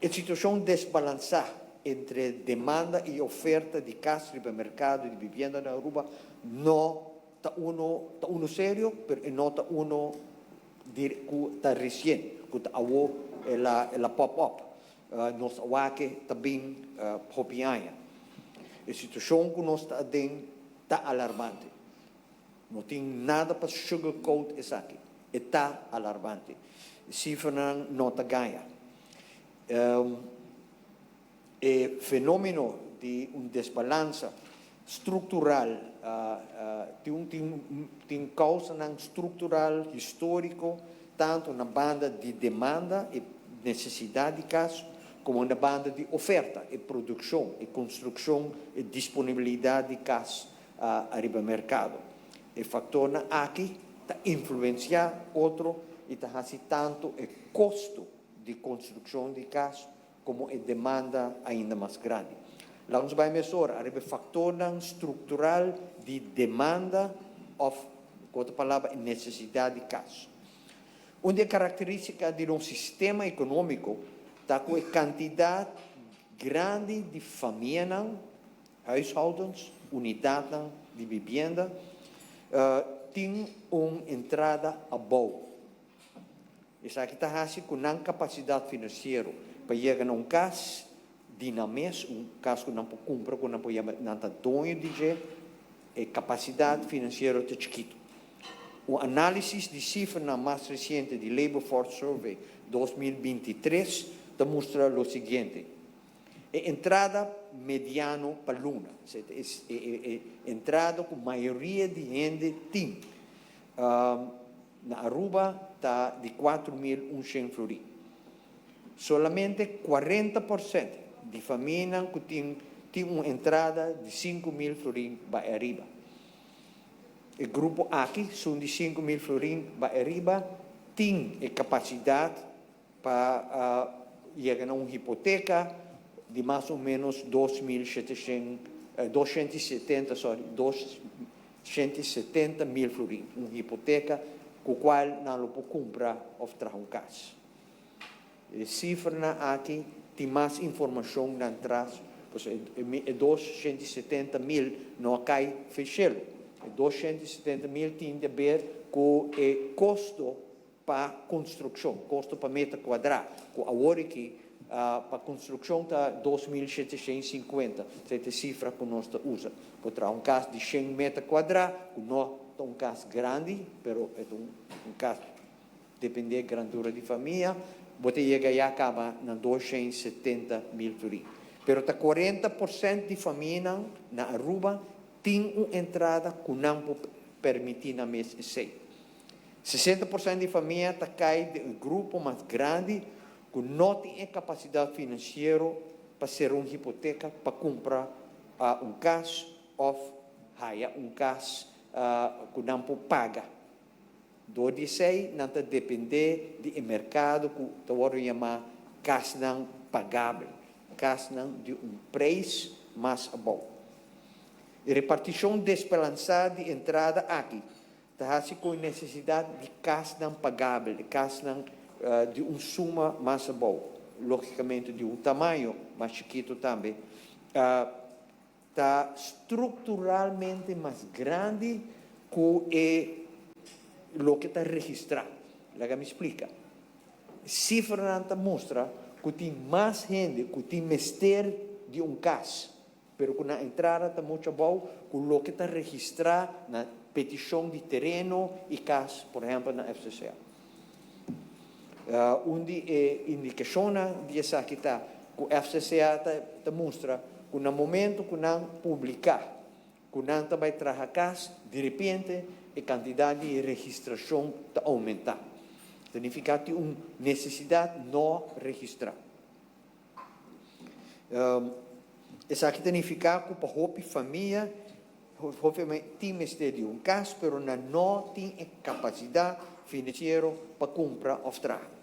E situacion desbalansa entre demanda y oferta di cas riba mercado di vivienda na Aruba no ta uno, ta uno serio, pero e no ta uno di cu ta recien, cu ta awo el a pop up. Nos a wak e ta bin hopi aña. E situacion cu nos ta aden ta alarmante. No tin nada pa sugarcoat esaki. E ta alarmante. Cifranan no ta gaña. E fenomeno di un desbalansa structural tin causanan structural, historico, tanto na banda di demanda y necesidad di cas, como na banda di oferta, e produccion, e construccion, e disponibilidad di cas ariba mercado. E factornan aki ta influencia otro y ta haci tanto e costo di construccion di cas como e demanda ainda mas grandi. Laga nos bay mesora ariba e factornan structural di demanda of, cu otro palabra, e necesidad di cas. Un di e caracteristica di nos sistema economico ta cu e cantidad grandi di famianan, huishoudens, unidadnan di bibienda, tin un entrada abou. Esaki ta haci cu nan capacidad financiero pa yega na un cas di nan mes, un cas cu nan por cumpra, cu nan por yama nan ta doño di dje, e capacidad financiero ta chikito. Un analisis di cifranan mas reciente di Labor Force Survey 2023 ta mustra lo siguiente: E entrada mediano pa luna, e entrada cu mayoria di hende tin na Aruba, ta di 4100 florin. Solamente 40% di famianan cu tin un entrada di 5000 florin bay ariba. E grupo aki, son di 5000 florin bay ariba, tin e capacidad pa yega na un hipoteca di mas o menos 2700, 270, sorry, 270 mil florin, un hipoteca cu cual nan lo por cumpra of traha un cas. E cifranan aki tin mas informacion nan tras, pues e 270 mil no a cay for di cielo. E 270 mil tin di haber cu e costo pa construccion, costo pa meter cuadra, cu awor aki pa construccion ta 2750, esey ta e cifra cu nos ta usa. Pa traha un cas di 100 meter cuadra, cu no ta un cas grandi, pero e un cas depende di grandura di famia, bo ta yega ya caba na 270 mil florin. Pero ta 40% di famia na Aruba tin un entrada cu nan por permiti nan mes esey. 60% di famia ta cay den un grupo mas grandi cu no tin e capacidad financiero pa cera un hipoteca pa cumpra un cas of haya un cas cu nan por paga. Door di esey, nan ta depende di e mercado cu ta wordo yama casnan pagabel, casnan di un prijs mas abou. E reparticion desbalansa di entrada aki ta haci cu necesidad di casnan pagabel, di casnan di un suma mas abou, logicamente di un tamaño mas chikito tambe, ta structuralmente mas grandi cu e loke ta registra. Laga mi splica. Cifranan ta mustra cu tin mas hende cu tin mester di un cas, pero cu nan entrada ta mucho abou cu loke ta registra na peticion di tereno y cas, por ehempel, na FCCA. Un di e indicacionnan di esaki ta cu FCCA ta mustra cu na momento cu nan publica cu nan ta bay traha cas, di repente e cantidad di registracion ta aumenta. Significa tin un necesidad no registra. Esaki significa cu pa hopi famia, hopi tin mester di un cas, pero nan no tin e capacidad financiero pa cumpra of traha.